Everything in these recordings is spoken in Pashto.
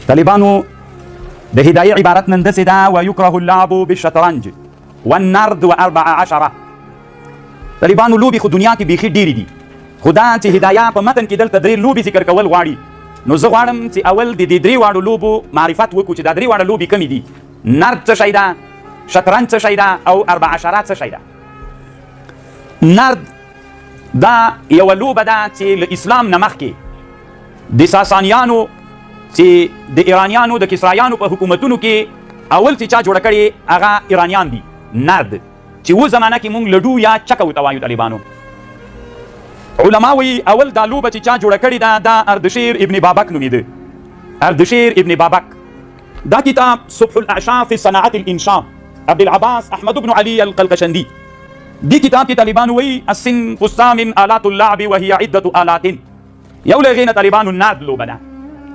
طالبانو د هدایې عبارت نن داسې ده: ویکره اللعب بالشطرنج والنرد واربع عشره. طالبانو لوبې خو دنیا کې بیخي ډېرې دي، خو دا چې هدایه په متن کې دلته درې لوبې ذکر کول غواړي، نو زه غواړم چې اول د دې درې واړو لوبو معرفت وکړو چې دا درې واړه لوبې کومې دي. نرد څه شی ده، شطرنج څه شی ده او اربع عشره څه شی ده. نرد دا یوه لوبه ده چې له اسلام نه مخکې د ساسانیانو چې د ایرانیانو د کسرایانو په حکومتونو کې اول چې چا جوړه کړې هغه ایرانیان دي. نرد چې و زمانه کې مونږ لډو یا چکه ورته وایو. طالبانو علما وایي اول دا لوبه چې چا جوړه کړې ده دا اردشیر ابن بابک نومېده. اردشیر ابن بابک دا کتاب صبح الاعشاء فی صناعت الانشاء عبدالعباس احمد بن علی القلقشندي دې کتاب کې طالبانو وایي الصنف الثامن آلات اللعب وهي عدة آلات. یو له هغې نه طالبانو نرد لوبه ده.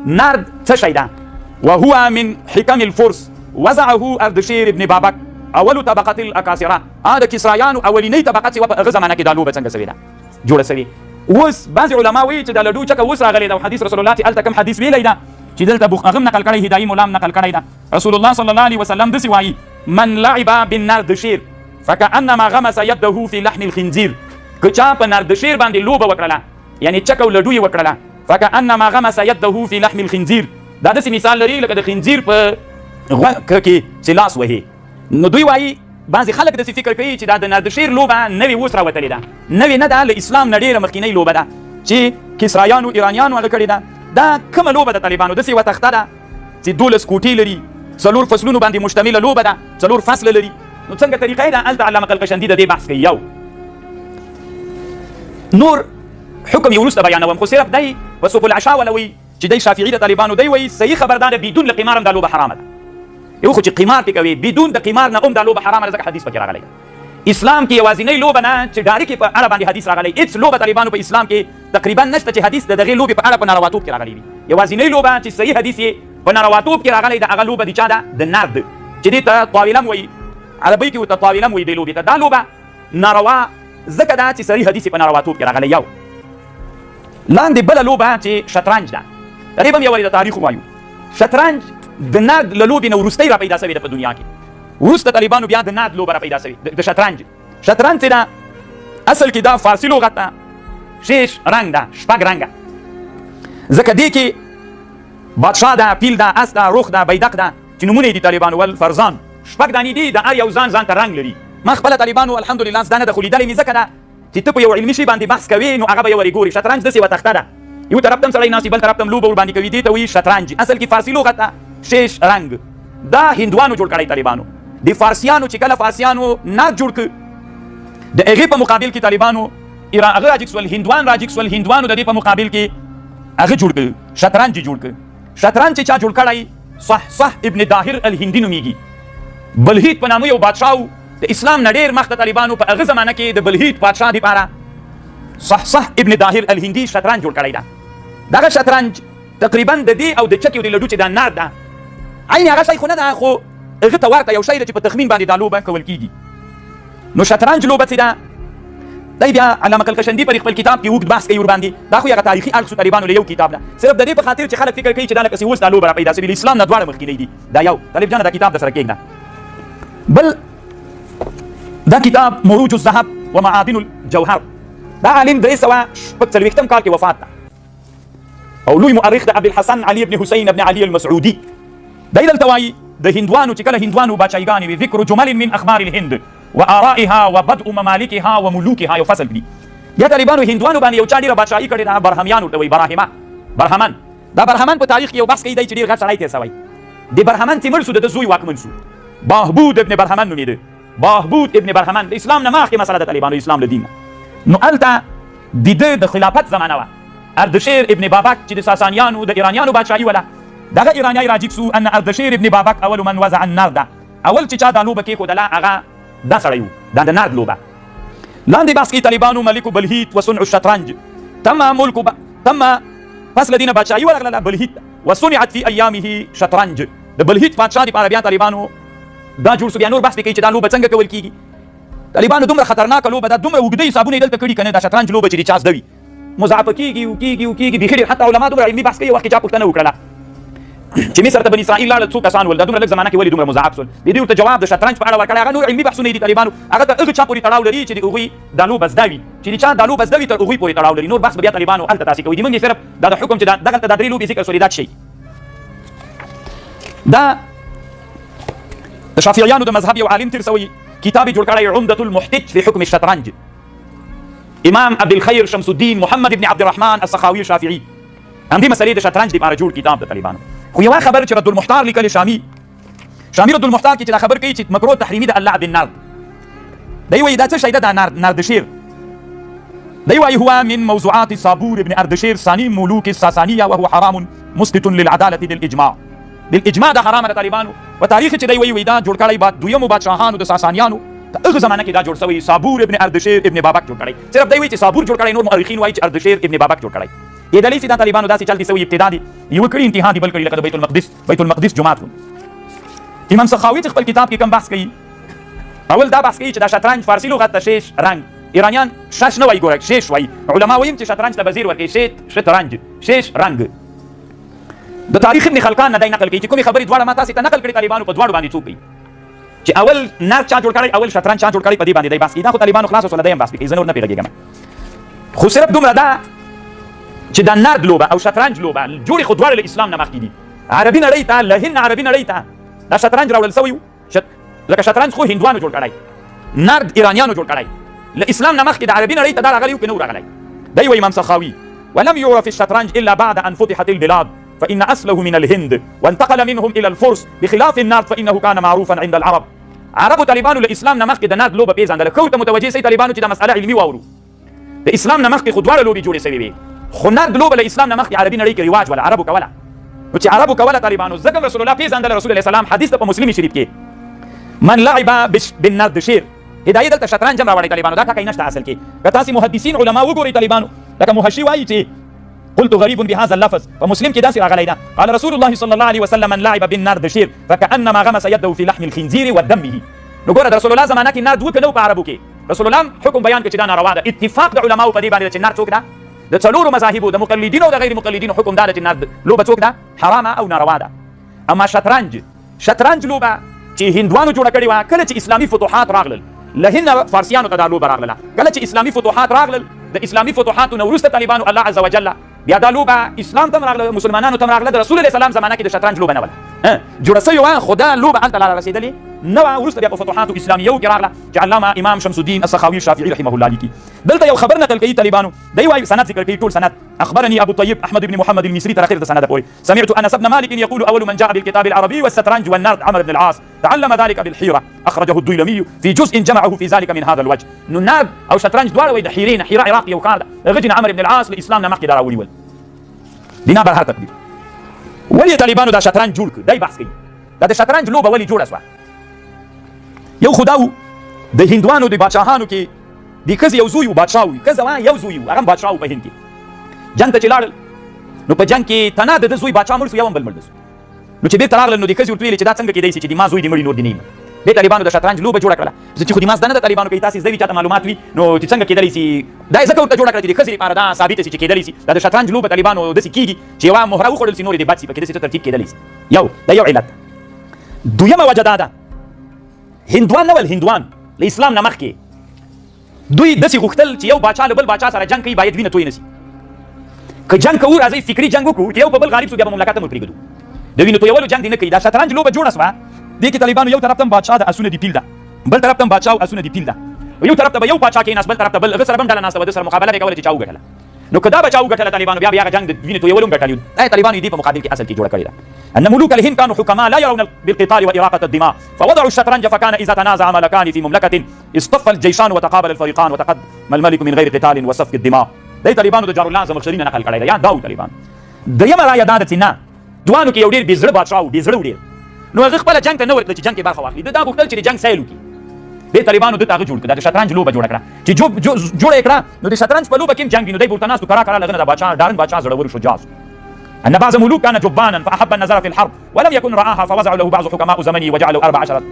نرد څه شی ده؟ وهو من حکم الفرس وضعه اردشیر ابن بابک اول طبقة الاکاسره. د کسرایانو اولینۍ طبقه چې وه په هغه زمانه کې دا لوبه څنګه سوې ده جوړه سوې. اوس بعضې علما وایي چې دا لډو چکه اوس راغلې ده، او حدیث رسول الله چې هلته کوم حدیث ویلی ده چې دلته هغه هم نقل کړی، هدایي مولا هم نقل کړی ده، رسول الله صلی الله علیه وسلم داسې وایي: من لعب بالنردشیر فکأنما غمس یده فی لحم الخنزیر. که چا په نردشیر باندې لوبه وکړله، یعنی چک او لډو یې وکړله، فکأنما غمس یده فی لحم الخنزیر، دا داسې مثال لري لکه د خنزیر په غوښه کې چې لاس وهي. نو دوی وایي بعضې خلک داسې فکر کوي چې دا د نردشیر لوبه نوې اوس راوتلې ده. نوې نه ده، له اسلام نه ډېره مخکینۍ لوبه ده چې کسرایانو ایرانیانو هغه کړې ده. دا کومه لوبه ده طالبانو؟ داسې یوه تخته ده چې 12 کوټې لري، 4 فصلونو باندې مشتمله لوبه ده، 4 فصله لري. نو څنګه طریقه یې ده؟ هلته علامه قلقشندي د دې بحث کوي. یو نور حکم یې وروسته بیانوم، خو صرف دی په سوف العشاء ولا وایي چې دی شافعي د طالبانو دی وایي صحیح خبر دا ده بدون له قمار هم دا لوبه حرامه ده. یو خو چې قمار پې کوي بدون د قمار نه هم دا لوبه حرامه ده، ځکه حدیث پکې راغلی ده. اسلام کې یوازینۍ لوبه نه چې ډایرک په اړه باندې حدیث راغلی، هېڅ لوبه طالبانو په اسلام کې تقریبا نشته چې حدیث د دغې لوبې په اړه په نارواتوب کې راغلی وي. یوازینۍ لوبه چې صحیح حدیث یې په نارواتوب کې راغلی ده هغه لوبه د چا ده؟ د نرد، چې دې ته طاوله هم وایي، عربۍ کې ورته طاوله هم وایي دې لوبې ته. دا لوبه ناروا ځکه ده چې صریح حدیث یې په نارواتوب کې راغلی. یو لاندې بله لوبه چې شطرنج ده، د دې به هم یو وارې د تاریخ ووایو. شطرنج د نرد له لوبې نه وروستۍ را پیدا سوې ده په دنیا کې. وروسته طالبانو بیا د نرد لوبه را پیدا سوې د شطرنج. شطرنج چې ده اصل کې دا فارسي لغت ده، شیش رنګ ده، شپږ رنګه، ځکه دې کې بادشاه ده، پیل ده، اس ده، رخ ده، بیدق ده چې نومونه یې دي طالبانو ول فرزان، شپږ دانې دي، د هر یو ځان ځان ته رنګ لري. ما خپله طالبانو الحمدلله زده نه ده، خو لیدلې مې ځکه ده چې ته په یو علمي شي باندې بحث کوې نو هغه به یو ورې ګورې. شطرنج داسې یوه تخته ده، یو طرف ته هم سړی ناست وي، بل طرف ته هم لوبه ورباندې کوي، دې ته وایي شطرنج. اصل کې فارسي لغت ده، شیش رنګ، دا هندوانو جوړ کړی طالبانو. د فارسیانو چې کله فارسیانو نرد جوړ کړ د هغې په مقابل کې طالبانو هغه راجګ سول، هندوان راجګ سول، هندوانو د دې په مقابل کې هغه جوړ کړ، شطرنج یې جوړ کړ. شطرنج چې چا جوړ کړی صح صح ابن داهر الهندي نومېږي. بلهیت په نامه یو بادشاه و، د اسلام نه ډېر مخته طالبانو په هغه زمانه کې د بلهیت پادشاه دپاره صح صح ابن داهر الهندي شطرنج جوړ کړی ده. دغه شطرنج تقریبا د دې او د چکې او د لډو چې دا نرد ده عین هغه شی خو نه ده، خو هغه ته ورته یو شی ده چې په تخمین باندې دا لوبه کول کېږي. نو شطرنج لوبه چې ده دی بیا علامه قلقشندي پر خپل کتاب کې اوږد بحث کوي ورباندې. دا خو هغه تاریخي اړخ سو طالبانو له یو کتاب نه، صرف د دې په خاطر چې خلک فکر کوي چې دا لکه چې اوس دا لوبه را پیدا سوې، له اسلام نه دواړه مخکینۍ دي. دا یو طالب جانه دا کتاب در سره کېږده. بل دا کتاب مروج الذهب ومعادن الجوهر، دا عالم 346 کال کې وفات ده او لوی مؤرخ د ابي الحسن علي ابن حسین ابن علي المسعودي. دی دلته وایي د هندوانو چې کله هندوانو باچایګانې وي، ذکر جمل من اخبار الهند وآرائها وبدء ممالکها وملوکها، یو فصل دي. بیا طالبانو هندوانو باندې یو چا ډېره بادشاهي کړې ده، برهمیان ورته وایي، براهمه، برهمن. دا برهمن په تاریخ کې یو بحث کوي دی چې ډېر غټ سړی تېر سوی. د برهمن چې مړ سو د ده زوی واکمن سو، باهبود ابن برهمن نومېده. باهبود ابن برهمن د اسلام نه مخکې مسله د طالبانو اسلام له دین نه. نو هلته د ده د خلافت زمانه وه. اردشیر ابن بابک چې د ساسانیانو د ایرانیانو بادشاهي وله، دغه ایرانیای راجیک سو ان اردشیر ابن بابک اول من وضع النرد، اول چې چا دا لوبه کېښودله هغه دا سړی و، دا د نرد لوبه. لاندې بحث کوي طالبانو ملک بلهیت وصنع الشطرنج. تم ملک تم پس له دې نه بادشاهي ورغلله بلهیت، وصنعت فی ایامه شطرنج. د بلهیت پادشاه دپاره بیا طالبانو دا جوړ سو. بیا نور بحث پې کوي چې دا لوبه څنګه کول کېږي. طالبانو دومره خطرناکه لوبه ده، دومره اوږده حسابونه یې دلته کړي که نه، دا شطرنج لوبه چې د چا زده وي مضاعفه کېږي او کېږي او کېږي، بیخي ډېر. حتی علما دومره علمي بحث کوي، وخت کې چا پوښتنه وکړله چې مصر ته بني اسرائیل لاړل، څو کسان ول، دا دومره لږ زمانه کې ولې دومره مضاعف سول؟ د دې ورته جواب د شطرنج په اړه ورکړی. هغه نور علمي بحثونه دي طالبانو، هغه ته هغه چا پورې تړاو لري چې د هغوی دا لوبه زده وي، چې د چا دا لوبه زده وي تر هغوی پورې تړاو لري. نور بحث به بیا طالبانو هلته تاسې کوئ. د موږ صرف دا د حکم چې دغلته دا درې لوبې ذکر سولې، دا څه شی دا د شافعیانو د مذهب یو عالم تېر سوی، کتاب یې جوړ کړی عمدة المحتج في حکم الشطرنج، امام عبد الخير شمس الدين محمد بن عبد الرحمن السخاوي الشافعي، همدې مسئلې د شطرنج دپاره جوړ کتاب د طالبانو. خو یوه خبره چې رد المحتار لیکلې، شامي رد المحتار کې چې دا خبر کوي چې مکروه تحریمي د الله بالنرد، دی وایي دا څه شی ده دا نرد، نردشیر؟ دی وایي هو من موضوعات صابور ابن اردشیر ثاني ملوک الساسانیه وهو حرام مسقط للعدالة بالاجماع. بالاجماع دا حرامه ده طالبانو. په تاریخ چې دی وایي، وایي دا جوړ کړی با دویمو بادشاهانو د ساسانیانو ته هغه زمانه کې دا جوړ سوی، صابور ابن اردشیر ابن بابک جوړ کړی. صرف دی وایي چې صابور جوړ کړی، نور مؤرخین وایي چې اردشیر ابن بابک جوړ کړی. کېدلی سي دا طالبانو داسې چل دي سوی، ابتدا دي یوه کړي انتها دي بل کړي، لکه د بیت المقدس جومات. امام سخاوي چې خپل کتاب کې کوم بحث کوي، اول دا بحث کوي چې دا شطرنج فارسي لغت ته شیش رنګ، ایرانیان شش نه وایي، ګوره شیش وایي. علما وایي چې شطرنج ته به زیر ورکوي، شیت شطرنج شیش رنګ. د تاریخ ابن خلکان نه دی نقل کوي چې کومې خبرې دواړه ما تاسې ته نقل کړې طالبانو په دواړو باندې څوک کوي چې اول نرد چا جوړ کړی، اول شطرنج چا جوړ کړی، په دې باندې دی بحث کوي. دا خو طالبانو خلاص وسوله، دی هم بحث کوي، زه نور نه پرې غږېږم. خو صرف دومره ده چې دا نرد لوبه او شطرنج لوبه جوړې خو دواړه له اسلام نه مخکې دي. عربي نړۍ ته له هند عربي نړۍ ته دا شطرنج راوړل سوی و، لکه شطرنج خو هندوانو جوړ کړی، نرد ایرانیانو جوړ کړی. له اسلام نه مخکې د عربي نړۍ ته دا راغلی و که نه و راغلی؟ دی وایي امام سخاوي ولم يعرف الشطرنج إلا بعد أن فتحت البلاد فإن أصله من الهند وانتقل منهم إلى الفرس بخلاف النرد فإنه كان معروفا عند العرب. عربو طالبانو له اسلام نه مخکې د نرد لوبه پېژندله. ښه ورته متوجه سئ طالبانو چې دا مسئله علمي واورو. د اسلام نه مخکې خو دواړه لوبې جوړې سوې وې، خو نرد لوبه له اسلام نه مخکې عربي نړۍ کې رواج وله، عربو کوله. نو چې عربو کوله طالبانو، ځکه رسول الله پېژندله. رسول الله سلام حدیث ته په مسلم شریف کې من لعب بالنرد شیر، هدایه دلته شطرنج هم راوړی طالبانو، دا ټکی نشته اصل کې. که تاسې محدثین علما وګورئ طالبانو، لکه محشي وایي چې قلت غريب بهذا اللفظ، په مسلم کې داسې راغلی ده، قال رسول الله صلى الله عليه وسلم من لعب بالنرد شیر فكأنما غمس يده في لحم الخنزير ودمه. نو ګوره د رسول الله زمانه کې نرد وکړه په عربو کې، رسول الله حکم بیان کړ چې دا ناروا ده. اتفاق د علماو په دې باندې چې نرد څوک ده، د څلورو مذاهبو د مقلدینو او د غیر مقلدینو حکم دا ده چې نرد لوبه څوک ده، حرامه او ناروا ده. اما شطرنج لوبه چې هندوانو جوړه کړې وه، کله چې اسلامي فتوحات راغلل له هند فارسیانو ته دا لوبه راغله. کله چې اسلامي فتوحات راغلل، د اسلامي فتوحاتو نه وروسته طالبانو الله عز وجل بیا دا لوبه اسلام ته هم راغله، مسلمانانو ته هم راغله. د رسول علیه السلام زمانه کې د شطرنج لوبه نه وله جوړه سوې وه، خو دا لوبه هلته لا رسېدلې نه وه. وروسته بیا په فتوحاتو اسلامیو کې راغله چې علامه امام شمس الدین السخاوي شافعي رحمه الله لیکي. دلته یو خبر نقل کوي طالبانو، دی وایي سند ذکر کوي ټول سند. أخبرني أبو الطيب أحمد بن محمد المصري تر آخر سند پورې، سمعت أنس بن مالك يقول أول من جاء بالكتاب العربي والشطرنج والنرد عمرو بن العاص، تعلم ذلك بالحيرة، أخرجه الديلمي في جزء جمعه في ذلك من هذا الوجه. نو نرد أو شطرنج دواړه وایي د حیرې نه، حیره عراق یو ښار ده، هغه چې عمرو بن العاص له اسلام نه مخکې دا راوړي ول. بنا بر هر تقدیر ولې طالبانو دا شطرنج جوړ کړ، دی بحث کوي دا د شطرنج لوبه ولې جوړه سوه. یو خو دا و د هندوانو د بادشاهانو کې د ښځې یو زوی و، بادشاه و، ښځه وه یو زوی و، هغه هم بادشاه و په هند کې. جنګ ته چې لاړل نو په جنګ کې تنا د ده زوی بادشاه مړ سو، یو هم بل مړ نه سو. نو چې بېرته راغلل نو د ښځې ورته ویلې چې دا څنګه کېدای سي چې د ما زوی دې مړي نور دې نه وي مړ. بیا طالبانو د شطرنج لوبه جوړه کړله، زه چې خو دې ما زده نه ده طالبانو، که تاسې زده وي چاته معلومات وي نو چې څنګه کېدلی سي، دا یې ځکه ورته جوړه کړه چې د ښځې لپاره دا ثابته سي چې کېدلی سي دا د شطرنج لوبه طالبانو داسې کېږي چې یوه مهره وخوړل سي نورې دې بد سي، پکې داسې څه ترتیب کېدلی سي. یو دا یو علت. دویمه وجه دا ده، هندوان نه ول، هندوان له اسلام نه مخکې دوی داسې غوښتل چې یو باچا له بل باچا سره جنګ کوي باید وینه توی نه سي. که جنګ کوو راځئ فکري جنګ وکړو چې یو په بل غالب سو بیا به مملکت هم ورپرېږدو، د وینو تویولو جنګ دې نه کوي. دا شطرنج لوبه جوړه سوه، دې کې طالبانو یو طرف ته هم بادشاه د اسونه دي پیل ده، بل طرف ته هم بادشاه او اسونه دي پیل ده، یو طرف ته به یو پاچا کېناست بل طرف ته بل، هغه سره به هم ډله ناسته وه، ده سره مقابله به یې کوله چې چا وګټله. نو که دا به چا وګټله طالبانو بیا به هغه جنګ د وینې تویولو هم ګټلی و. دا طالبانو یې دې په مقابل کې اصل کې جوړه کړې ده. أن ملوك الهند كانوا حكماء لا يرون بالقتال وإراقة الدماء، فوضعوا الشطرنج فكان إذا تنازع ملكان في مملكة اصطف الجيشان وتقابل الفريقان وتقدم الملك من غير قتال وسفك الدماء. دی طالبانو د جار الله زمخشري نه نقل کړی دی، یا داو طالبان. درېیمه رایه دا ده چې نه، دوانو کې یو ډېر بې زړه بادشاه و، بې زړه و ډېر، نو هغه خپله جنګ ته نه ورتله چې جنګ کې برخه واخلي، ده دا غوښتل چې د جنګ سیل وکړي. دې طالبانو ده ته هغه جوړ کړ، دا د شطرنج لوبه جوړه کړه چې جوړه یې کړه، نو د شطرنج په لوبه کې هم جنګ وي، نو دی به ورته ناست و کرا کرا له هغه نه دا بادشاه ډارن بادشاه زړور شجاع سو. أن بعض ملوك كان جبانا فأحب النظر في الحرب ولم يكن رآها فوضعوا له بعض حكماء زمنه وجعلوا 14.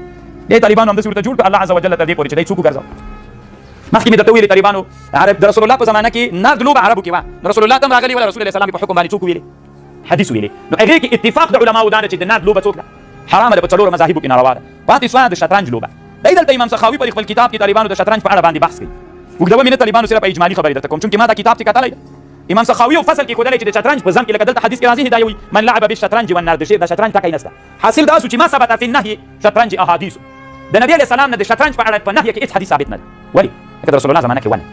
دې طالبانو همداسې ورته جوړ کړ، الله عز وجل تر دې پورې چې دی څوک وګرځاوه. مخکې مې درته ویلي طالبانو عرب د رسول الله په زمانه کې نرد لوبه عربو کې وه، نو رسول الله ته هم راغلې وه، رسول الله سلام په حکم باندې څوک ویلې حدیث ویلې. نو هغې کې اتفاق د علماو دا ده چې د نرد لوبه څوک ده؟ حرامه ده، په څلورو مذاهبو کې ناروا ده. پاتې سوه د شطرنج لوبه. دی دلته امام سخاوي په خپل کتاب کې طالبانو د شطرنج په اړه باندې بحث کوي. اوږدوه مې نه طالبانو، صرف اجمالي خبرې درته کوم، چونکې ما دا کتاب چې کتلی ده، امام سخاوي یو فصل کې ښودلی چې د شطرنج په ذم کې، لکه دلته حدیث کې راځي، هدایه وي من لعب بالشطرنج والنرد، د شطرنج ټکی نشته. حاصل دا سو چې ما ثبت فی النهي شطرنج احادیث، د نبی علیه السلام نه د شطرنج په اړه په نهي کې هیڅ حدیث ثابت نه دی. ولې؟ ځکه د رسول الله زمانه کې ونه.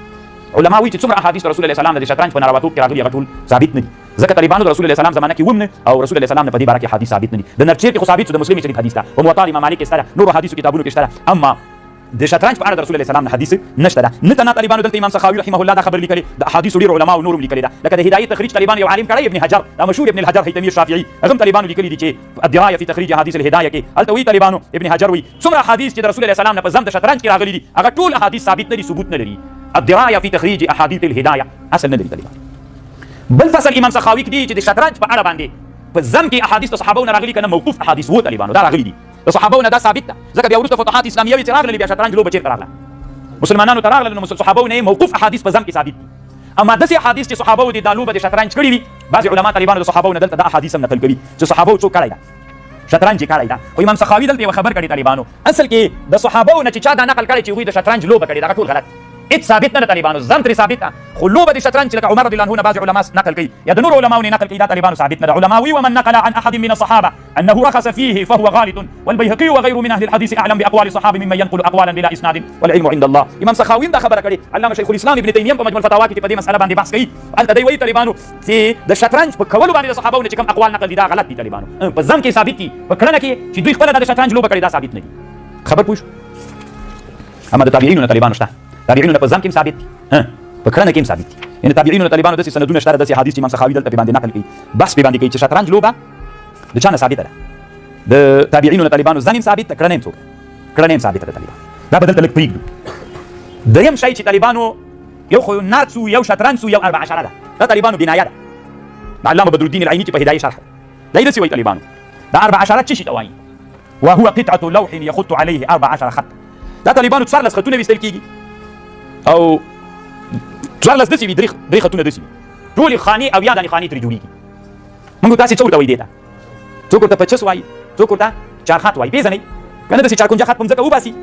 علما وایي چې څومره احادیث د رسول علیه السلام نه د شطرنج په نارواتوب کې راغلي هغه ټول ثابت نه دي، ځکه طالبانو د رسول علیه السلام زمانه کې وم نه او رسول علیه السلام نه په دې باره کې حدیث ثابت نه دي. د نرچیر کې خو ثابت شو، د مسلم شریف حدیث ده، په موطا امام مالک کې شته، نورو حدیثو کتابونو کې شته، اما د شطرنج په اړه د رسول علیه السلام نه حدیث نشته ده. نه تنها طالبانو دلته امام سخاوي رحمه الله دا خبر لیکلې، د احادیثو ډېرو علماو نورو هم لیکلې ده، لکه د هدایې تخریج طالبانو یو عالم کړی ابن حجر، دا مشهور ابن الحجر هیثمي شافعي، هغه هم طالبانو لیکلي دي چې الدرايه في تخريج احاديث الهدايه کې هلته وایي طالبانو ابن حجر وایي څومره احادیث چې د رسول علیه السلام نه په ذم د شطرنج کې راغلي دي هغه ټول احادیث ثابت نه دي، ثبوت نه لري. الدرايه في تخريج احاديث الهدايه اصل نه لري طالبان. بل فصل امام سخاوي کې دي چې د شطرنج په اړه باندې په ذم کې احادیث د صحابو نه راغلي کنه موقوف احادیث وو طالبانو دا راغلي دي د صحابو نه، دا ثابت ده، ځکه بیا وروسته فتوحات اسلامیه وي چې راغلل بیا شطرنج لوبه چېرته راغله؟ مسلمانانو ته راغله، نو صحابو نه موقوف احادیث په ذم کې ثابت دي. اما داسې احادیث چې صحابو دې دا لوبه د شطرنج کړې وي، بعضې علما طالبانو د صحابو نه دلته دا احادیث هم نقل کوي چې صحابو څوک کړی ده شطرنج یې کړی ده. خو امام سخاوي دلته یوه خبر کړې طالبانو، اصل کې د صحابو نه چې چا دا نقل کړی چې هغوی د شطرنج لوبه کړې ده هغه ټول غلط، هېڅ ثابت نه ده طالبانو، ذم ترې ثابت ده، خو لوبه د شطرنج چې لکه عمر رضی الله عنه نه بعضې علما نقل کوي یا د نورو علماو نه نقل کوي دا طالبانو ثابت نه ده. علما وایي ومن نقل عن احد من الصحابه انه رخص فيه فهو غالط، والبيهقي وغيره من اهل الحديث اعلم باقوال الصحابه ممن ينقل اقوالا بلا اسناد والعلم عند الله. امام سخاوي دا خبره کړې، علامه شیخ الاسلام ابن تیمیه په مجموع الفتاوا کې په دې مسأله باندې بحث کوي، هلته دی وایي طالبانو چې د شطرنج په کولو باندې د صحابو نه چې کوم اقوال نقل دي دا غلط دي طالبانو، په ذم کې ثابت دي، په کړنه کې چې دوی خپله د شطرنج لوبه کړې دا ثابت نه دي. خبر پوه شو؟ اما د تابعینو نه طالبانو شته، تابعینو نه په ذم کې هم ثابت دي، په کړنه کې هم ثابت دي. یعنې تابعینو نه طالبانو داسې سندونه شته، داسې حدیث چې امام سخاوي دلته پرې باندې نقل کوي، بحث پرې باندې کوي چې شطرنج لوبه د چا نه ثابته ده؟ د تابعینو نه طالبانو ځن هم ثابت ده، کړنه هم څوک ده؟ کړنه هم ثابته ده طالبانو. دا به دلته لږ پرېږدو. دریم شی چې طالبانو یو خو نرد سو، یو شطرنج سو، یو اربع عشره ده، دا طالبانو بنایه ده د علامه بدرالدین العیني چې په هدایه شرح ده، دا یې داسې وایي طالبانو دا اربع عشره څه شي ته وایي؟ وهو قطعة لوح يخط عليه 14 خط. دا طالبانو 14 خطونه ویستل کېږي او 14 داسې وي، درې خطونه داسې وي، ټولې خانې او یا دانې خانې ترې جوړېږي. موږ تاسې څه ورته وایي دې ته؟ څوک ورته پچس وایي، څوک ورته چارخط وایي، پېژنئ که نه؟ داسې چارکنجه خط په مځکه وباسي،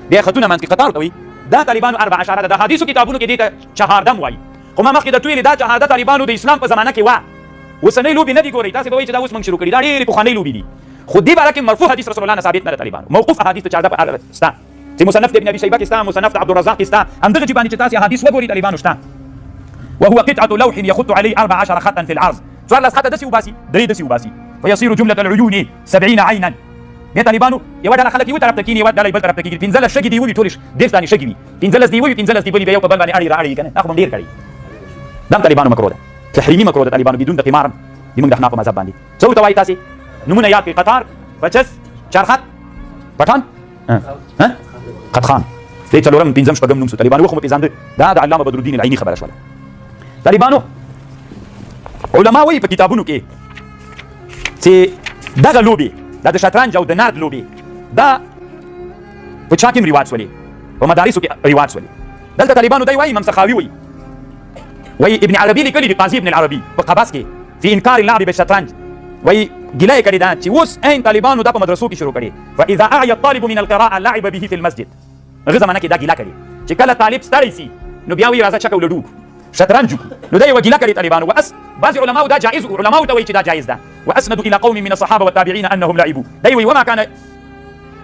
بیا خطونه منځ کې قطار ورته وایي. دا طالبانو اربع عشره ده، د حدیثو کتابونو کې دې ته چهاردم وایي، خو ما مخکې درته ویلې دا چهارده طالبانو د اسلام په زمانه کې وه، اوسنۍ لوبې نه دي. ګورئ تاسې به وایئ چې دا اوس موږ شروع کړي، دا ډېرې پخوانۍ لوبې دي، خو دې باره کې مرفوع حدیث رسول الله نه ثابت نه ده طالبانو. موقوف احادیث د چهارده په اړه شته چې مصنف د ابن ابي شیبه کې شته، مصنف د عبدالرزاق کې شته، همدغه چې باندې چې تاسې احادیث وګورئ طالبانو شته. وهو قطعة لوح يخط عليه 14 خطا في العرض، 14 خطه داسې وباسي، درې داسې وباسي، فيصير جملة العيون 70 عينا. بیا طالبانو یوه ډله خلک یو طرف ته کښېني، یوه ډله بل طرف ته کښېږي، 15 شګې دې ووي، ټولې 30 دانې شګې وي، 15 دې ووي، 15 دې بلې، بیا یو په بل باندې اړي را اړي که نه، دا خو به هم ډېر کړي. دا هم طالبانو مکروه ده، تحریمي مکروه ده طالبانو، بدون د قمار هم زموږ د احنافو مذهب باندې. څه ورته وایي تاسې؟ نومونه یاد کړئ، قطار، پچس، چارخط، پټان، قطخان، دې څلورم پنځم شپږم نوم سو طالبانو وخو مو پېژانده. دا د علامه بدرالدین العیني خبره شوله. طالبانو علما وایي په کتابونو کې چې دغه لوبې، دا د شطرنج او د نرد لوبې، دا په چا کې هم رواج سولې؟ په مدارسو کې رواج سولې. دلته طالبانو دی وایي، امام سخاوي وایي، وایي ابن عربي لیکلي دي، قاضي ابن العربي په قبس کې فی انکار اللعب بالشطرنج، وایي ګیله یې کړې ده چې اوس عین طالبانو دا په مدرسو کې شروع کړې، فاذا اعیا الطالب من القراءة لعب به في المسجد. هغه زمانه کې دا ګیله کړې چې کله طالب ستړی سي نو بیا وایي راځه چک او لډو وکړو، شطرنج وکړو. نو دا یوه ګیله کړې طالبانو. واس بعضې علماو دا جایز، علماو ته وایي چې دا جایز ده. واسندوا الى قوم من الصحابه والتابعين انهم لعبوا. دی وایي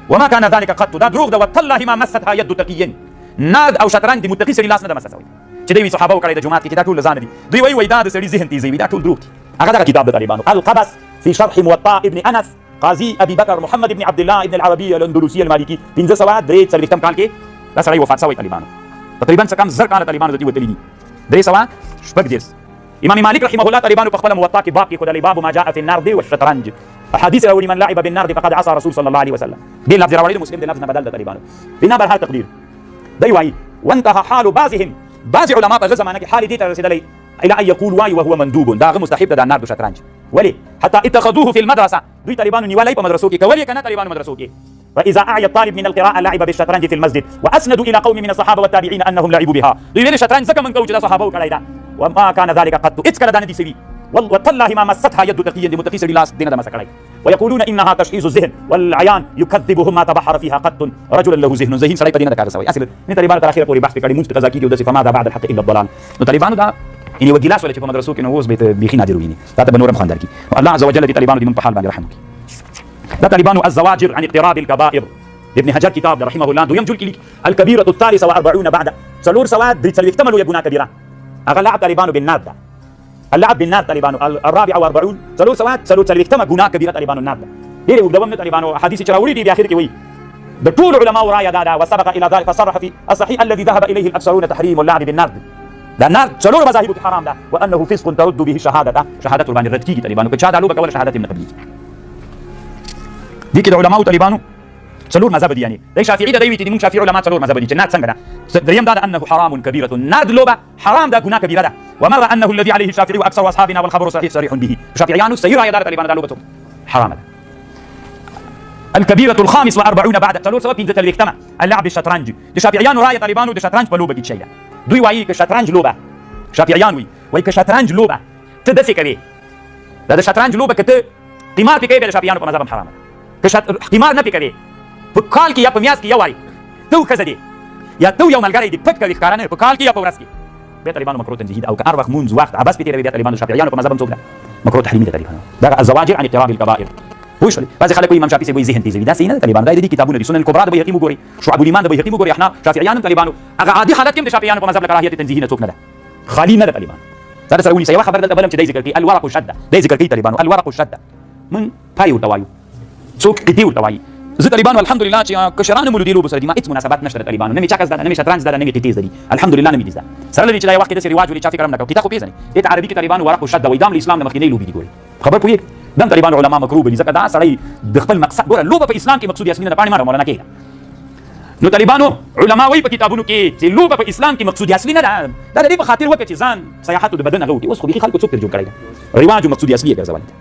وما كان ذلك قط، دا دروغ ده، وتالله ما مستها يد تقي. نرد او شطرنج د متقي سړي لاس نه ده مسه سوی چې دی وایي صحابه کړی د جومات کې چې دا ټول له ځانه دي. دوی وایي دا د سړي ذهن تیزوي، دا ټول دروغ دي. هغه دغه کتاب د طالبانو القبس في شرح موطا ابن انس، قاضي ابي بکر محمد ابن عبد الله ابن العربي الاندلسي المالکي، 543 کال کې دا سړی وفات شوی طالبانو، تقریبا څه کم 1000 کاله طالبانو د دې وتلي دي، 336. امام مالک رحمه الله طالبانو په خپله موطا کې باب کې ښودلی، باب ما جاء في النرد والشطرنج، احادیث راوړي من لعب بالنرد فقد عصى رسول صلی الله علیه وسلم. دې لفظ راوړي د مسلم د لفظ نه بدل د طالبانو. بنا بر هر تقدیر دی وایي وانتهى حال بعضهم، بعض علما په هغه زمانه کې حال دې ته رسېدلی الى ان يقول واي وهو مندوب، دا هغه مستحب ده دا نرد شطرنج. ولې؟ حتى اتخذوه في المدرسه، دوی طالبانو نیولی په مدرسو کې، کول یې که نه طالبانو مدرسو کې. فإذا أعيا الطالب من القراءة لعب بالشطرنج في المسجد وأسندوا إلى قوم من الصحابة والتابعين أنهم لعبوا بها. دوی ویل شطرنج ځکه مونږ کوو چې دا صحابه کړی ده. وما كان ذلك قط، هیڅکله دا نه دي سوي. وتالله ما مستها يد تقي، د متقي سړي لاس دې نه ده مسه کړی. ويقولون انها تشخيص الذهن والعيان يكذبهم ما تبحر فيها قط رجل له ذهن، ذهين سړی په دې نه ده کار سوی. اصل نه طالبانو تر اخره پورې بحث کړی، مونږ په قضا کیږي او داسې فماذا بعد الحق الا الضلال. نو طالبانو دا یعنی یو ګیلاس ولا چې په مدرسو کې نو اوس به بیخي نادر ویني، دا ته به نور هم خوند درکړي. الله عز وجل دې طالبانو دې مونږ په حال باندې رحم وکړي. دا طالبانو الزواجر عن اقتراب الكبائر، ابن حجر کتاب رحمه الله دویم جل کې لیکي الكبيرة الثالثة وأربعون بعد 443 لویه ګناه کبیره هغه لعب طالبانو بالنار ده. اللعب بالنار طالبانو الرابعة وأربعون 443 ګناه کبیره طالبانو النار ده. ډېر اوږدوم نه طالبانو احادیث چې راوړي دي بیا اخر کې وایي د ټولو علماو رایه دا ده، وسبق الى ذلك فصرح في الصحيح الذي ذهب اليه الاكثرون تحريم اللعب بالنار. دا نار څلور مذاهبو کې حرام ده، وانه فسق ترد به شهادته، شهادت ورباندې رد کېږي طالبانو، که چا دا لوبه کوله شهادت یې نه قبلېږي. دې کې د علماو طالبانو څلور مذهب دي، یعنی د شافعي د دی چې موږ شافعي علما څلور مذهب دي چې نار څنګه ده. دریم دا ده انه حرام کبیره، نار لوبه حرام ده، ګناه کبیره ده. ومر انه الذي عليه الشافعي واكثر اصحابنا والخبر صحيح صريح به، شافعيانو صحیح رایه ده طالبانو دا لوبه څوک حرام ده. الكبيرة الخامس وأربعون بعد 445 اللعب بالشطرنج، د شافعيانو رايه طالبانو د شطرنج په لوبه کې شي ده. دوی وایي که شطرنج لوبه، شافعيان وایي که شطرنج لوبه ته داسې کوې، دا د شطرنج لوبه که ته قمار پې کوې بیا د شافعيانو په مذهب هم حرامه ده. که قمار نه پې کوې په کال کې یا په میاشت کې یو واري ته ښځه دې یا ته یو ملګری دې پټ کوي ښکاره نه په کال کې یا په ورځ کې، بیا طالبانو مکروه تنزیهي ده. او که هر وخت مونځ وخت عبث پې تېروي بیا طالبانو شافعیانو په مذهب هم څوک ده مکروه تحریمي ده طالبانو. دغه الزواجر عن اقتراب الكبائر پوه شولې. بعضې خلک وایي امام شافعي صاحب وایي ذهن تېزوي، داسې نه ده طالبانو، دا د دې کتابونه دي، سنن الکبرا د بیهقي وګورئ، شعب الایمان د بیهقي وګورئ، احناف شافعیان هم طالبانو هغه عادي حالت کې هم د شافعیانو په مذهب له کراهیت تنزیهي نه څوک نه ده خالي نه ده طالبانو. دا سره ونیسه یوه خبره دلته بل هم چې دی ذکر کوي الورق شده، دی ذکر کوي طالبانو الورق شده، مونږ پای ورته وایو، څوک قطعې ورته وایي. زه طالبانو الحمدلله چې کشرانو مو له دې لوبو سره دي، ما هېڅ مناسبت نشته د طالبانو، نه مې چکه زده ده، نه مې شطرنج زده ده، نه مې قطعې زده دي، الحمدلله نه مې دي زده. سره له دې چې دا یو وخت کې داسې رواج ولې چا فکر هم نه کاوه، قطعه خو پېژنې، دې ته عربي کې طالبانو ورق شده وایي، دا هم له اسلام نه مخکینۍ لوبې دي. ګورئ خبر پوهېږئ، دا هم طالبانو علما مکروه بولي، ځکه دا سړی د خپل مقصد ګوره لوبه په اسلام کې مقصود اصلي نه ده، پاڼې مه مولانا کېږده. نو طالبانو علما وایي په کتابونو کې چې لوبه په اسلام کې مقصود اصلي نه ده، دا د دې په خاطر وکړه چې ځان سیاحت د بدن هغه وکړي. اوس خو بیخي خلکو څوک ترې جوړ کړی ده، رواج او مقصود اصلي یې ګرځولی ده.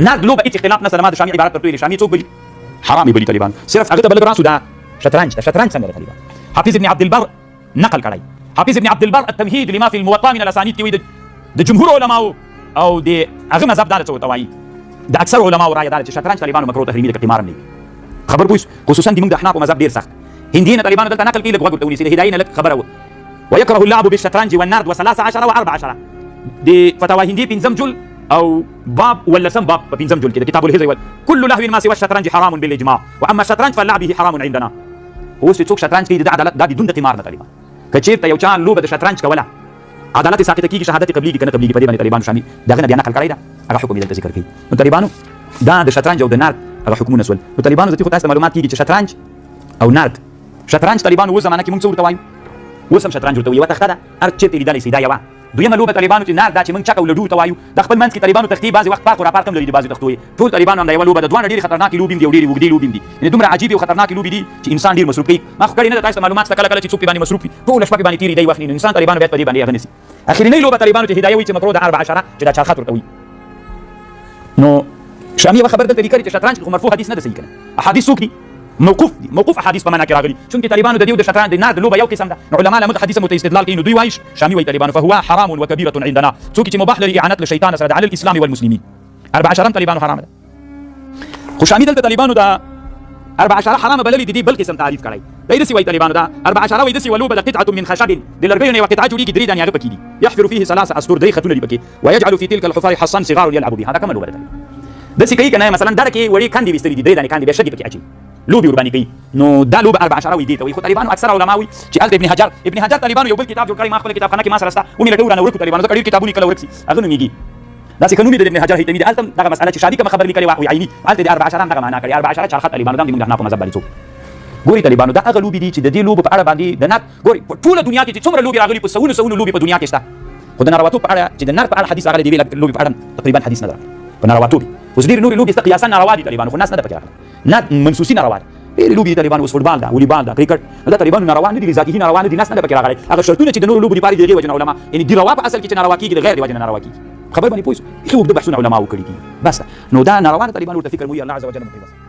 نرد لوبه هیڅ اختلاف نشته، ما د شامي عبارت درته ویلي، شامي څوک بولي حرام یې بولي طالبان، صرف هغه ته به لږ راسو. دا شطرنج ده، شطرنج څنګه ده طالبان؟ حافظ ابن عبدالبر نقل کړی، حافظ ابن عبدالبر التمهید لما فی الموطا من الاسانید کې وایي د جمهور علماو او د هغه مذهب دا ده څه ورته وایي، د اکثر علماو رایه دا ده چې شطرنج طالبانو مکروه تحریمي ده که قمار هم نه وي. خبر پوه خصوصا د موږ د احنافو مذهب ډېر سخت هندي نه طالبانو دلته نقل کوي، لږ غوږ ورته ونیسي، د هدایې نه لږ خبره وه. ويكره اللعب بالشطرنج والنرد وثلاث عشر واربع عشر، د فتاوا هندي پنځم جل او باب ولسم باب په پنځم جل کې د کتاب الهجر ول كل لهو ما سوى الشطرنج حرام بالاجماع واما الشطرنج فاللعب به حرام عندنا. اوس چې څوک شطرنج کوي د عدالت دا بدون د قمار نه طالبان، که چېرته یو چا لوبه د شطرنج کوله عدالت یې ساقطه کېږي، شهادت یې قبلېږي که نه قبلېږي، په دې باندې طالبانو شامي د هغه نه بیا نقل کړی ده، هغه حکم یې دلته ذکر کوي. نو طالبانو دا د شطرنج او د نرد هغه حکمونه سول. نو طالبانو زه خو تاسو ته معلومات کېږي چې شطرنج او نرد، شطرنج طالبانو اوس زمانه کې موږ څه ورته وایو؟ اوس هم شطرنج ورته وایو، یوه تخته ده هر چېرته یې لیدلی سئ، دا یوه. دویمه لوبه طالبانو چې نرد ده چې موږ چک او لډو ورته وایو، دا خپل منځ کې طالبانو تختې بعضې وخت پارک او راپارک هم لري، د بعضې تختو یې ټول طالبانو همدا یوه لوبه ده. دواړه ډېرې خطرناکې لوبې هم دي او ډېرې اوږدې لوبې هم دي، یعنې دومره عجیبې او خطرناکې لوبې دي چې انسان ډېر مصروف کوي. ما خو کړې نه ده، تاسو ته معلومات شته، کله کله چې څوک پرې باندې مصروف وي ټوله شپه پرې باندې تېري دی وخت نه، نو انسان طالبانو باید په دې باندې هغه نه سي. اخرینۍ لوبه طالبانو چې هدایه وایي چې مکروه ده اربع عشره چې دا چارخط ورته وایي. نو شامي یوه خبر دلته لیکلې چې شطرنج کې خو مرفوع حدیث نه ده صحیح کنه، احادیث څوک دي؟ موقوف دي، موقوف احادیث په معنا کې راغلي. چونکه طالبانو د دیو د شطرنج د نرد لوبه یو قسم ده، نو علما له موږ حدیث مو ته استدلال کوي. نو دوی وایي شامي وایي طالبانو فهو حرام وکبیره عندنا، څوک چې مباح لري اعانت له شیطان سره د علی الاسلام والمسلمین. اربع عشره طالبانو حرام ده، خو شامي دلته طالبانو دا اربع عشره حرام بللې دي، بل قسم تعریف کړی دی. داسې وایي طالبانو دا اربع عشره وایي داسې یوه لوبه ده قطعه من خشب، د لرګیو نه یوه قطعه جوړېږي، درې دانې هغه پکې دي، يحفر فيه ثلاث اسطر، درې خطونه دي پکې، ويجعل في تلك الحفر حصا صغار يلعب بها. دا کومه لوبه ده؟ داسې کوي که نه، مثلا دره کې وړې کندې ویستلې دي، درې دانې کندې بیا شګې پکې اچوي، لوبې ورباندې کوي، نو دا لوبه اربع عشره وایي دې ته وایي. خو طالبانو اکثره علما وایي چې هلته ابن حجر، ابن حجر طالبانو یو بل کتاب جوړ کړی، ما خپله کتابخانه کې ما سره شته، ومې لټوو رانه ورک طالبانو، ځکه ډېر کتابونه کله ورک سي، هغه نومېږي داسې که نوم یې د ابن حجر هیتمي دی. هلته هم دغه مسئله چې شابي کومه خبره لیکلې وه وایي عیني هلته د اربع عشره هم دغه معنا کړې، اربع عشره چارخه طالبانو، دا هم د موږ د احنافو مذهب باندې څوک ګوري طالبانو دا هغه لوبې دي چې د دې لوبو په اړه باندې د نر ګوري په ټوله دنیا کې چې څومره لوبې راغلي په سوونو سوونو لوبې په دنیا کې شته، خو د نارواتوب په اړه چې د نر په اړه حدیث راغلی دی لوبې په اړه تقریبا حدیث نه راغلی په نارواتوب. اوس ډېرې نورې لوبې شته قیاسا ناروا دي طالبانو، خو ناس نه ده پکې راغلی، نه منسوسي ناروا ده. ډېرې لوبې دي طالبانو، اوس فوټبال ده، والیبال ده، کرکټ دا طالبانو ناروا نه دي، ذاته ناروا نه دي، ناس نه ده پکې راغلی. هغه شرطونه چې د نورو لوبو لپاره دي د هغې وجې نه علما یعنې دي روا په اصل کې چې ناروا کېږي د غیر د وجې نه ناروا کېږي. خبر باندې پوه شو، ښه اوږده بحثونه علماو کړي دي بس. نو دا ناروا ده طالبانو ورته فکر مو الله عز وجل مو.